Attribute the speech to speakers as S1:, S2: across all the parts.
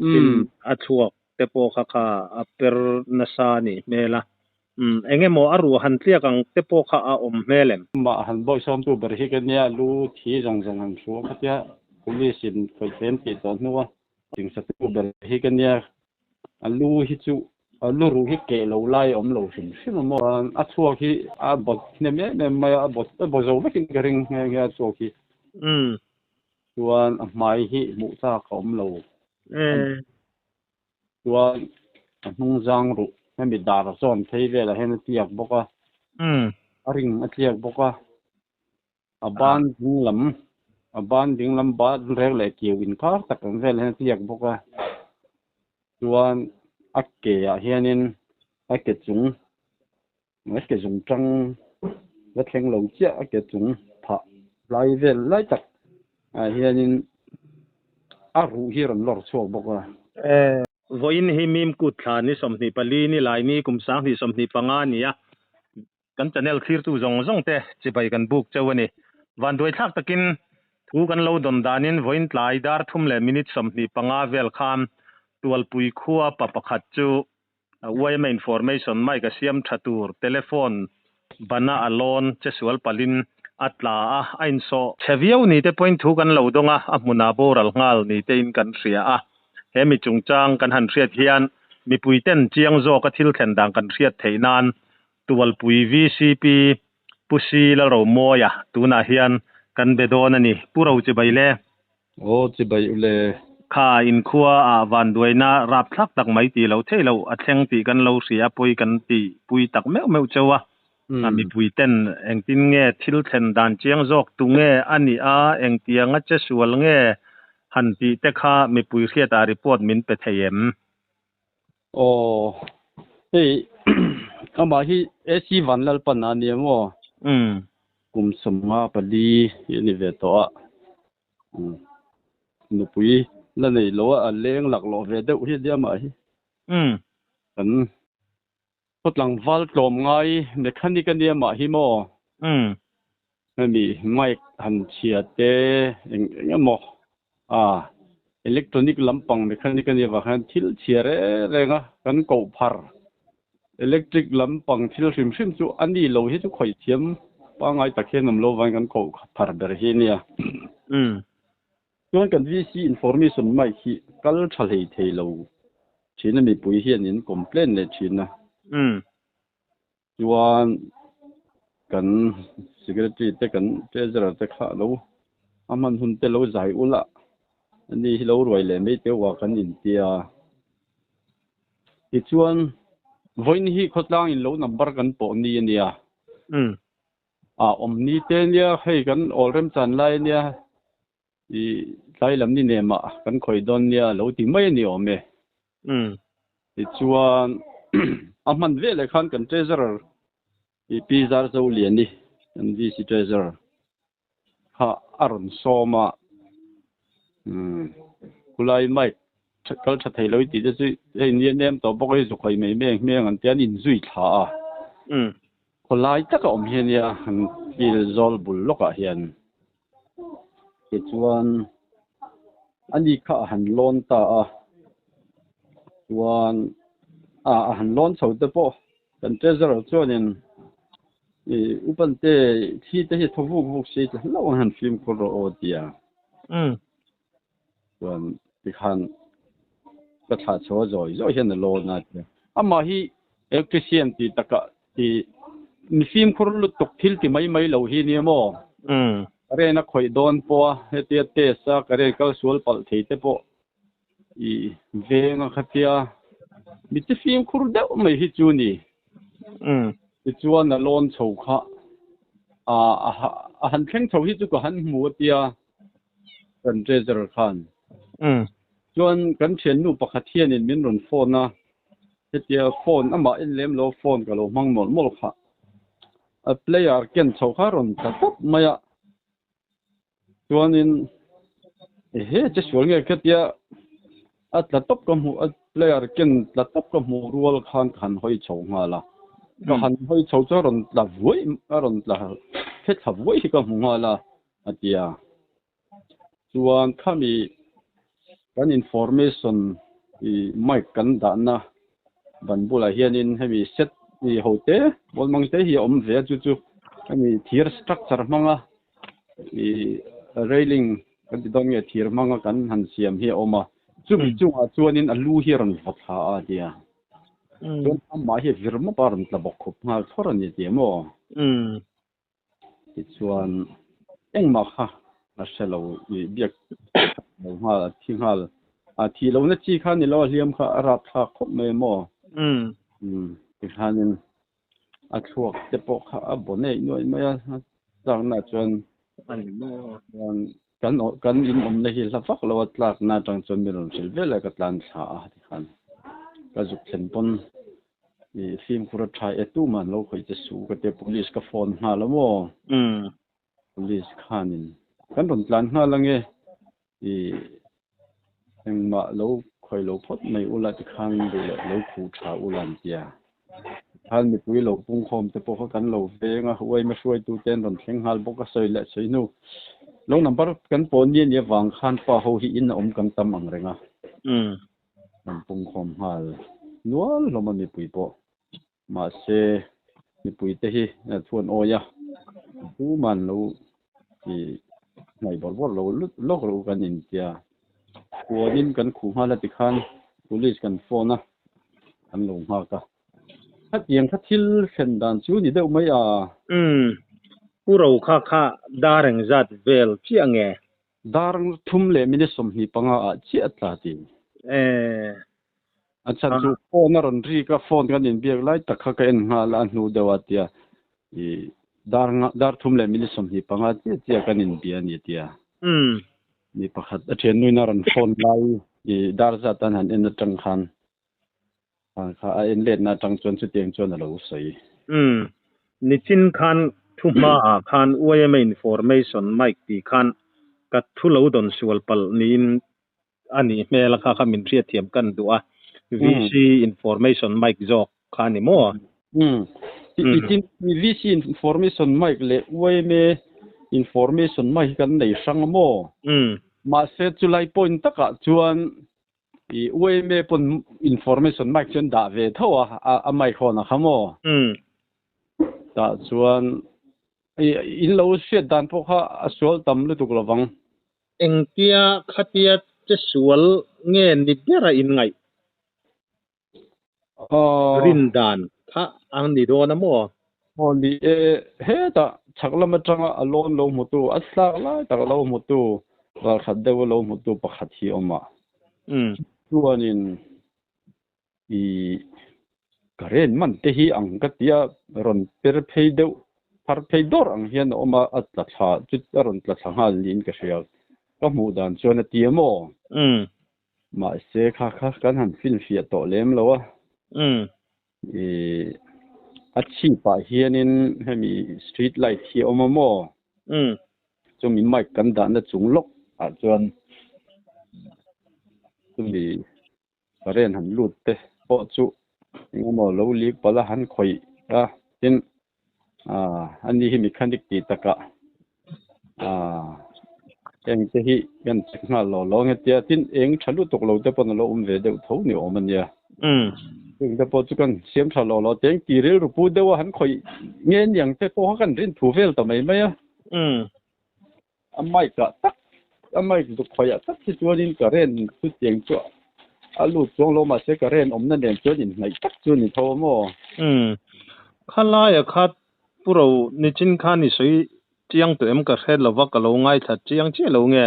S1: Tin, a chhuak te pawh kha kha a per nasa a nih hmel a. Umm, eng emaw a ruah han tliak ang te pawh kha a awm hmel em?
S2: Mah han bawihsawmtu ber hi ka nia, lu thi zawng zawng han hru a khatia police in khawih tih tawh hnu a tingsatu ber hi ka nia, a lu hi chu a lu ruh hi keh lo lai a awm lo hrim hrim a maw. A chhuak hi a bawt hnem em em mai a, a bawt a baw zo vekin ka ring nghe nghe a chhuak hi. Chuan a hmai hi hmuh chak a awm lo. Chuan a hnung zang ruh hemi dar zawn phei velah hian a tliak bawk a, a ring a tliak bawk a, a ban ding lam a ban ding lam ban rek leh kiu inkar tak ang velah hian a tliak bawk a, chuan a ke ah hianin a ke chung a ke zung tang la thleng lo chiah a ke chung phah lai vel lai tak ah hianin a ruh hi a rawn lawr chhuak bawk a.
S1: Vawiin hi mim kut thla ni 24 ni lai ni kum 2025 a ni a, kan channel thlirtu zawng zawng te chibai kan buk cheu a ni. Vanduai thlak takin thu kan lo dawn danin vawiin tlai dar thum leh minute 25 vel khan Tualpui khua pa pakhat chu Yma information mic a siam tha tur telephone bana a lawn che sual palhin a tla a, a insawh chhe viau ni te pawhin thu kan lo dawng a, a hmunah boral nghal ni tein kan hria a. He mi chungchang kan han hriat hian mipui ten chiang zawka thil thlen dan kan hriat theih nan Tualpui VCP Pu Si Lalromawia tunah hian kan be dawn a ni. Pu Rochibai le.
S2: Aw chibai u le.
S1: Kha inkhua ah vanduaina rapthlak tak mai tih loh theih loh a thleng tih kan lo hria a pawi kan tih pui tak meuh meuh cheu a. Mipui ten engtin nge thil thlen dan chiang zawk tu nge a nih a, engtianga che sual nge han tih te kha mipui hriatah report min pe thei em?
S2: Aw hei amah hi AC Vanlalpan a nia maw? Kum 54 hi a ni ve tawh a. Nupui la nei lo a, a leng laklawh ve deuh hi a nia amah hi. Kan khaw tlangval tlawm ngai mechanic a nia mah hi maw? Hemi mic han chhia te eng eng emaw a electronic lampang mechanic a nia vang hian thil chhia reng reng a kan koh phar electric lampang thil hrim hrim chu a ni lo hi chu khawih thiam pangngai tak hian awm lo vang kan koh phar ber hi a nia. Chuan kan VC information mic hi kal tha hlei thei lo thin a mipui hian in complain leh thin a. Chuan kan secretary te kan treasurer te kha lo a hman hun te lo zai ula ani hi lo ruai leh mai teuh a kan intia. Tichuan vawiin hi khawtlang in lo number kan pawh ni a nia. A awm ni te nia hei kan awl remchan lai a nia i tlai lam ni nemah kan khawih dawn nia lo ti mai a ni awm e. Tichuan a hman veleh khan kan treasurer i Pi Zarzoliani kan VC treasurer kha a rawn sawm a, khulai mic kal tha thei lo i tih te chu hei nia nem tawh bawk a hi zukhawih mai mai ang hmeng an tia an inzui thla a. Khawlai taka awm hi a nia an field zawl bul lawkah hian tichuan ani kha a han lawn ta a, chuan a han lawn chho te pawh kan treasurer chuanin Ih upante thli te hi thaw vuk vuk si hlauh ang han fimkhur rawh aw tia. Chuan tikhan ka thlah chho a zawi zawi hian a lawn a tia. Amah hi electrician tih takah tih mi fimkhur lutuk thil ti mai mai lo hi nia maw? Current a khawih dawn pawh a hetia test a current kal sual palh thei te pawh ih veng a khatia mi chi fimkhur deuh mai hi chu ni. Tichuan a lawn chho kha a han thleng chho hi chu ka han hmu a tia kan treasurer khan. Chuan kan thiannu pakhat hianin min rawn phone a, hetia phone amah en lem lo phone ka lo hmang mawlh mawlh kha. A player ken chho kha rawn tla tawp mai a. Chuanin ehe che sual nge khatia a tla tawp ka hmuh a player ken tla tawp ka hmuh rual khan ka han hawi chho nghal a. Ka han hawi chho chu a rawn tla vuai a rawn tla khe thla vuai hi ka hmu nghal a a ti a. Chuan khami kan information. I mic kan dahna ban bulah hianin hemi set i ho te bawl mang te hi a awm ve a chu chu hemi thir structure hmanga i railing kan ti dawn nge thir hmanga kan han siam hi a awm a chumi chungah chuanin a lu hi a rawn vaw thla a tia chuan amah hi vir mawp a rawn tla bawk khup nghal thlawr a ni tia maw. Tichuan engmah kha a hre lo i biak lo nghal a thi nghal a thih lohna chi kha ni lo a hliam kha a rap thlak khawp mai maw? Umm tikhanin a thluak te pawh kha a baw neih nuaih mai a a tlakna chuan chuan kan kan in awmna hi hla vak lo a tlakna atang chuan mi rawn hrilh vel a ka tlan thla a tikhan ka zuk thlen pawn I fimkhur a tha e tu man lo khawih che su ka tia police ka phone nghal a maw? Police khanin kan rawn tlan nghal ange i engmah lo khawih lo phawt mai ula tikhan duh leh lo khuh tha ula an tia. Tikhan mipui lo pungkhawm te pawh kha kan lo veng a, uaima hruaitu te an rawn thleng nghal bawk a sawi leh sawi hnu. Lo number kan pawh ni a nih avang khan pa ho hi in a awm kan tam ang reng a. Kan pungkhawm nghal nual hlawm a mipui pawh. Mahse, mipui te hi chuan awi a, tuman lo i hnaih bawrh bawrh lo lawk rawh u kan intia. Khuanin kan khuh nghal a tikhan police kan phone a, an lo nghak a. Khatiang kha thil thlen dan chu ni deuh mai a.
S1: Umm, Pu Rokha kha dar engzat vel chiah nge?
S2: Dar thum leh minute 25 ah chiah a tla ti. A chhan chu phone a rawn rik a, phone kan inbiak lai tak kha ka en nghal a, a hnu deuh a tia i dar dar thum leh minute 25 chiah chiah kan inbia a ni tia. Mi pakhat a thiannuin a rawn phone lai i dar zat an han en atang khan kha a en letna atang chuan chutiang chuan a lo sawi.
S1: Umm. Nichin khan thu hmaah khan YMA information mic tih khan ka thu lo dawn sual palh niin a nih hmel a kha kha min hriatthiam kan duh a. VC information mic zawk kha a ni maw?
S2: Umm. I tin VC information mic leh YMA information mic hi kan nei hrang a maw?
S1: Umm.
S2: Mahse chulai point takah chuan I UMA pawn information mic chu an dah ve tho a, a mic hawn a kha maw? Tah chuan i in lo hriat dan pawh kha a sual tam lutuk lo vang.
S1: Engtia khatia che sual nge ni bera in ngaih? Rin dan kha a ni dawn a maw?
S2: Aw ni e, hetah chhak lam atanga a lawn lo hmutu, a thlak lai tak lo hmutu, ralkhat deuh a lo hmutu pakhat hi a awm a. Chuanin i ka ren man te hi ang ka tia rawn per phei deuh, phar phei dawrh ang hian a awm a, a tla thla chu a rawn tla thla nghal niin ka hria. Ka hmuh dan chuan a ti a maw? Mahse kha kha kan han finfiah tawh lem lo a. I a chhipah hianin hemi street light hi a awm a maw? Chumi mic kan dahna chung lawk ah chuan chumi current han lut te pawh chu engemaw lo lik palh a han khawih a tin Aaa ani hi mechanic tih takah aaa heng te hi kan check nghal lo lo ang tia tin eng tha lutuk lo te pawn a lo awm ve deuh tho ni awm a nia. Heng te pawh chu kan siam tha lo lo teng ti rilru pu deuh a han khawih nge niang te pawh kha kan rin thu vel ta mai mai a. A mic ah tak a mic zuk khawih ah tak hi chuanin current chutiang chu a lut chuang lo mahse current awmna nen chuan inhnaih tak chu a ni tho a maw?
S1: Umm. Khalaia kha Pu Ro nichin khan i sawi chiang tawh em ka hre lova ka lo ngaithla chiang chiah lo nge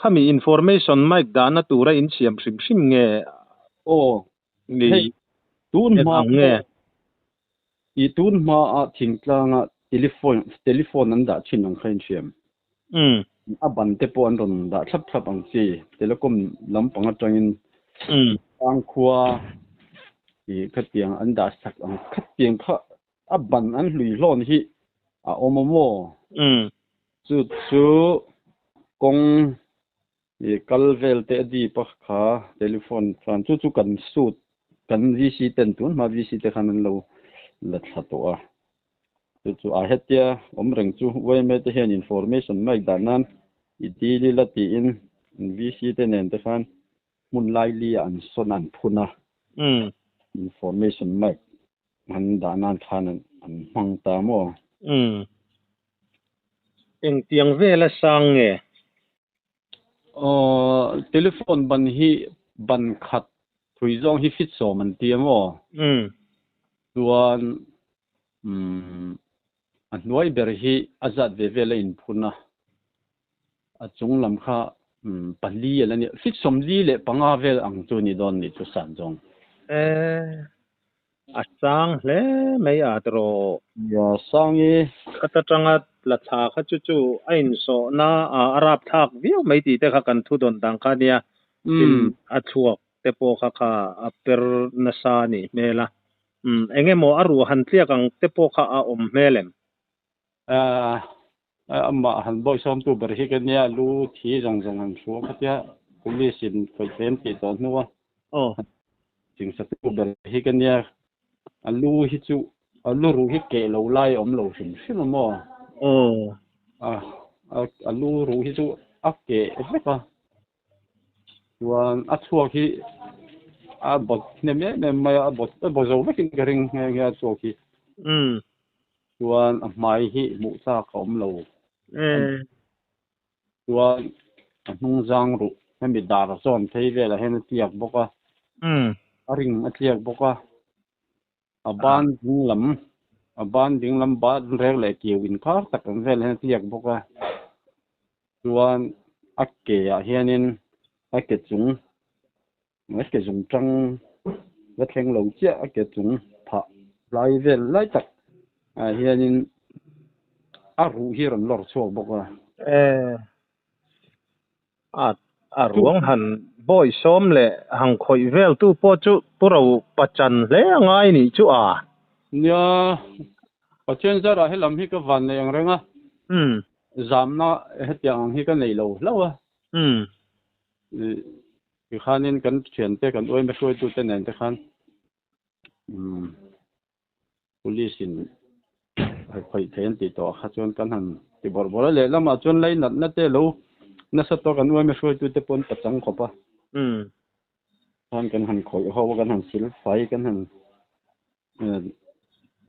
S1: khami information mic dahna tura in siam hrim hrim nge
S2: Aw.
S1: Ni
S2: Hei tun
S1: en
S2: hma
S1: ang nge?
S2: I tun hma a thingtlanga telephone telephone an dah thin ang kha in hriam. A ban te pawh an rawn dah thlap thlap ang chi telecom lampang atangin tlangkhua i khatiang an dah sak ang khatiang kha a ban an hlui hlawn hi a awm a maw? Chu chu kawng I kal vel te a dip a kha telephone khan chu chu kan suit kan VC ten tun hma VC te khan an lo la thla tawh a chu chu a hetia awm reng chu yma te hian information mic dah nan i dil ila tiin VC te nen te khan Hmun laili ah an sawn an phun a. Information mic an dah nan khan an hmang ta maw?
S1: Engtiang vela sang nge?
S2: Aw, telephone ban hi ban khat thui zawng hi fit sawm an ti a maw? Chuan a hnuai ber hi a zat ve vel a inphun a, a chung lam kha pali a la nia, fit sawmli leh panga vel ang chu ni dawn nih chu san zawng.
S1: E, a sang hle mai a tiraw?
S2: Nia, sang i.
S1: Khat atanga la thla kha chu chu a insawhna a rapthlak viau mai tih te kha kan thu dawn dan kha nia, tin a thluak te pawh kha kha a per nasa a nih hmel a. Umm, eng emaw a ruah han tliak ang te pawh kha a awm hmel em?
S2: Amah han bawisawmtu ber hi ka nia, lu thi zawng zawng han hruam kha tia police in khawih tlem tih tawh hnu a. Chingsa tu ber hi ka nia, a lu hi chu a lu ruh hi keh lo lai a awm lo hrim hrim a maw? A lu ruh hi chu a keh vek a. Chuan a chhuak hi a bawt hnem em em mai a, a bawt a baw zo vekin ka ring nghe nghe a chhuak hi. Chuan a hmai hi hmuh chak a awm lo. Chuan a hnung zang ruh hemi dar zawn phei velah hian a tliak bawk a. A ring a tliak bawk a. A ban ding lam a ban ding lam ban rek leh kiu inkar tak ang vel hian a tliak bawk a. Chuan a ke ah hianin a ke chung a ke zung tang va thleng lo chiah a ke chung phah lai vel lai tak ah hianin a ruh hi a rawn lawr chhuak bawk a.
S1: A a ruang han bawi sawm leh hang khawih vel tu pawh chu Pu Ro Pachan hle a ngai nih chu a.
S2: Nia, Pathian zarah helam hi ka van nei ang reng a, zamna hetiang ang hi ka nei lo hlauh a. Tikhanin kan thiante kan uaima hruaitute nen te khan Police in khawih thei an tih tawh kha chuan kan han ti bawrh bawrh a, lehlamah chuan lainatna te lo nasa tawk an uaima hruaitute pawh an pachang khawp a. Khan kan han khawih ho a, kan han sil fai, kan han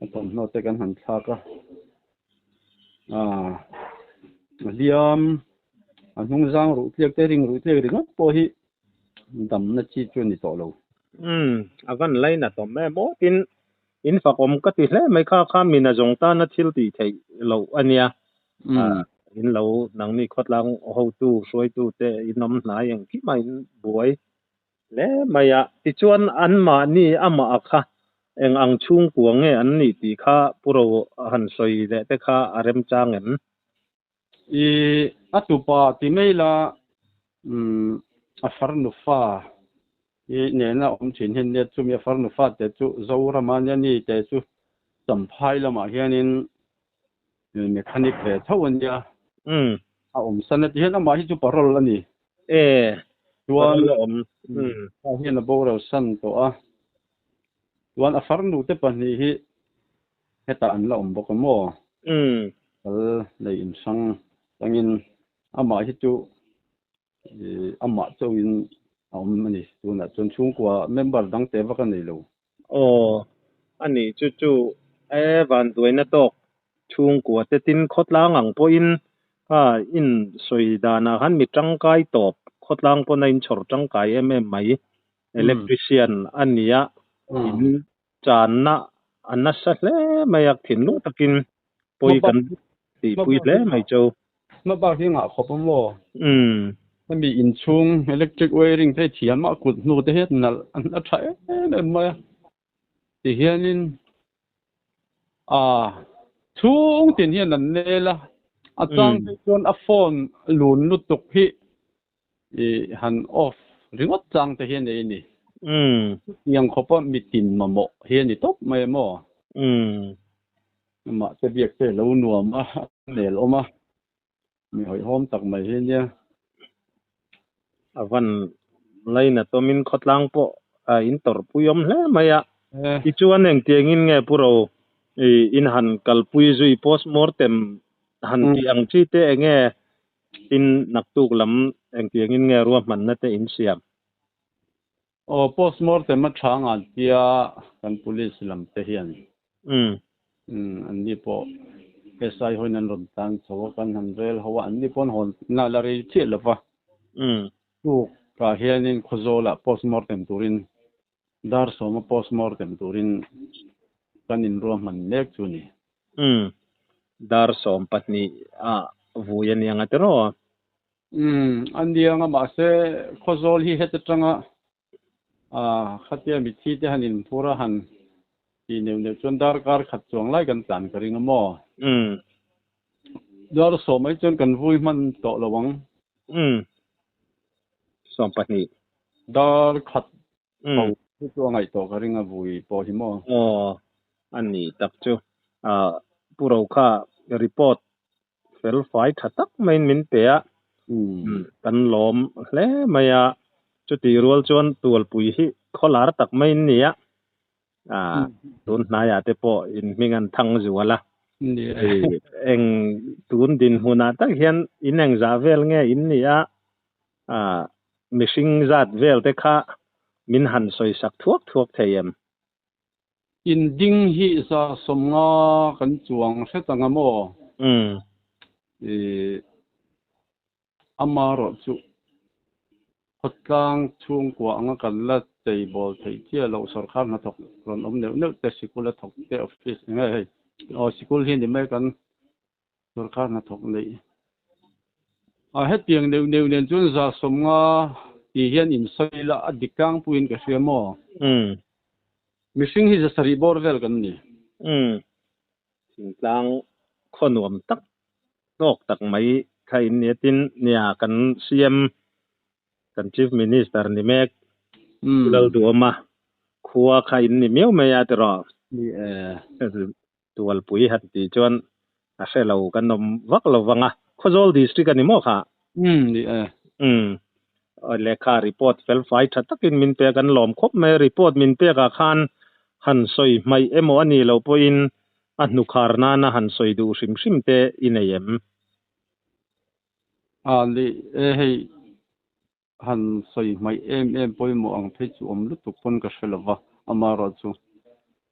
S2: a thawmhnaw te kan han thlak a. A hliam a hnung zang ruh tliak te ring ruh tliak ringawt pawh hi damna chi chu a ni tawh lo.
S1: Umm, a van lainat awm em aw tin in fakawm ka ti hle mai kha kha mina zawng tana thil tih theih loh a nia. In lo nangni khawtlang hotu hruaitu te in awm hnai engkim a in buai hle mai a. Tichuan anmahni amah a kha eng ang chhungkua nge an nih tih kha Pu Ro han sawi leh te kha a remchang em?
S2: I a tupa ti mai la a farnu fa i nena awm thin hian nia chumi a farnu fa te chu Zorama nia ni te chu Champhai lamah hianin mechanic ve tho a nia a awm san a ti hian amah hi chu parole a ni.
S1: E
S2: chuan a hian a boral san tawh a chuan a farnu te pahnih hi Hetah an la awm bawk a maw? Kal lei inhrang tangin amah hi chu amah chauhin a awm a ni. Tunah chuan chhungkua member dang te vak a nei lo.
S1: Aw, a nih chu chu e vanduaina tawk chhungkua te tin khawtlang ang pawhin kha in sawi danah khan mi tangkai tawp khawtlang pawn a inchhawr tangkai em em mai. Electrician a nia in Channa a nasa hle mai a, thinlung takin pawi kan tihpui hle mai chu.
S2: Hma bak hi ngah khawp a maw? Hemi inchhung electric wiring te hi thiam a, kut hnu te hi nalh a tha em em mai a. Tihianin a chhung tin hian an nel a, a chang phei chuan a phone lun lutuk hi I han off ringawt chang te hi a nei a ni. Chutiang khawpa mitin mamawh hi a ni tawp mai maw? Amah te biak te lo nuam a, a nel awm a, mi hawihhawm tak mai hi a nia.
S1: A van lainatawmin khawtlang pawh a intawrhpui awm hle mai a. Tichuan engtiangin nge Pu Ro in han kalpui zui postmortem han tih ang chi te enge Tin, naktuk lam engtiangin nge ruahmanna te in siam?
S2: Aw postmortem a tha ngan tia kan police lam te hian.
S1: Umm.
S2: Umm anni pawh SI hoin an rawn tan chho a kan han rel ho a anni pawh an hawn na la rei chiah lo va.
S1: Umm.
S2: Tuk ah hianin Khawzawlah postmortem turin dar sawma postmortem turin kan inruahman mek chu a ni.
S1: Umm. Dar 12 ah vui a nia nga tiraw?
S2: Umm, a niang a, mahse Khawzawl hi heta tanga ah khatia mithi te han inphur a han tih neuh neuh chuan darkar khat chuang lai kan tlan ka ring a maw?
S1: Umm.
S2: Dar sawm ai chuan kan vui hman tawh lo ang.
S1: Umm. 12.
S2: Dar khat tho chu chu a ngaih tawh ka ring a vui pawh hi maw?
S1: Aw, a ni tak chu. Ah, Pu Rokha report fel fai tha tak maiin min pe a, kan lawm hle mai a, chutih rual chuan tualpui hi khawlar tak maiin ni a, ah tun hnaiah te pawh in hming an thang zual a, eng tun dinhmunah tak hian in engzah vel nge in ni a, ah mihring zat vel te kha min han sawi sak thuak thuak thei em?
S2: In ding hi 150 kan chuang hret ang a maw? Ih, amarawh chu khawtlang chhungkua anga kan la chei bawl theih chiah loh sawrkar hnathawk rawn awm neuh neuh te, sikul a thawk te, office eng nge hei, aw sikul hi ni mai kan sawrkar hnathawk neih. A hetiang neuh neuh nen chuan 150 tih hian insawi la a dik tlangpuiin ka hria maw? Mihring hi 700 bawr vel kan ni.
S1: Umm. Thingtlang khaw nuam tak hnawk tak mai kha in nia tin nia kan CM kan Chief Minister ni mek Pu Lalduhawma khua kha in ni miau mai a tiraw?
S2: Ni e.
S1: Tualpui han tih chuan a hre lo kan awm vak lo vang a, Khawzawl District a ni maw kha?
S2: Umm ni e.
S1: Umm. Lehkha report fel fai tha takin min pek an lawm khawp mai a, report min pekah khan han sawi hmaih emaw a nih loh pawhin a hnukhar nana han sawi duh hrim hrim te i nei em?
S2: A ni e hei han sawi hmaih em em pawimawh ang phei chu awm lutuk pawn ka hre lova, amaherawhchu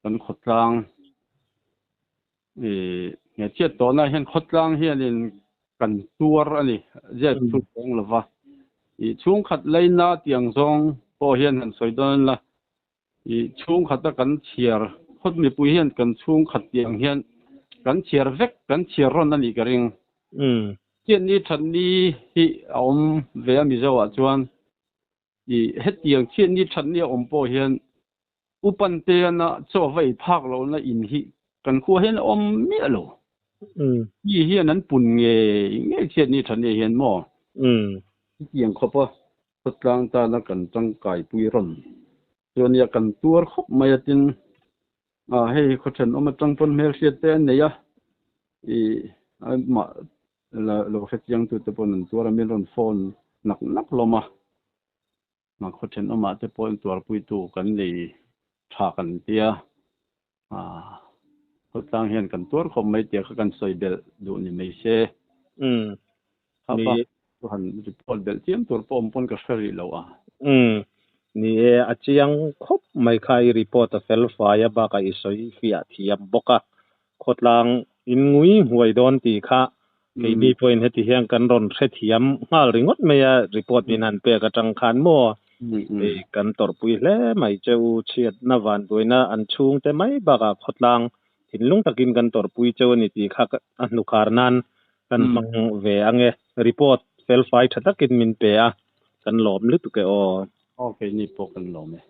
S2: kan khawtlang ih nge chhiat tawhna hian khawtlang hianin kan tuar a ni, zep chu awng lova, ih chhungkhat laina tih ang zawng pawh hian han sawi dawn ila, ih chhungkhata kan chhiar khawt mipui hian kan chhungkhat tih ang hian kan chhiar vek, kan chhiar rawn a nih ka ring. Chianni thatni hi a awm ve a Mizo ah chuan ih hetiang chianni thatni a awm pawh hian Upanteana chaw va ei phak lohna in hi kan khua hian a awm miah lo. Mi hian an pun ngei ngei chianni thatni hian maw? Hetiang khawpa khawtlang tana kan tangkaipui rawn chuan nia kan tuar khawp mai a tin a hei khaw thenawm atang pawn hmelhriat te an nei a ih amah la lo hrechiang tute pawn an tuar a min rawn phone nak nak hlawm a mah khaw thenawmah te pawh intuarpuitu kan nei tha kan tia a khawtlang hian kan tuar khawp mai tia kha kan sawi belh duh ni mai se. Kha pa han report belh chiam tur pawh awm pawn ka hre rih lo a.
S1: Umm ni e a chiang khawp mai kha i report a fel fai a bakah i sawi fiah thiam bawk a khawtlang in ngui nghuai dawn tih kha keini pawhin heti hian kan rawn hrethiam nghal ringawt mai a report min han pek atang khan maw hei kan tawrhpui hle mai che u chhiatna vanduaina an chhungte mai bakah khawtlang thinlung takin kan tawrhpui cheu a ni tih kha a hnukhar nan kan hmang ve ange report fel fai tha takin min pe a kan lawm lutuk e aw.
S2: Aw keini pawh kan lawm e.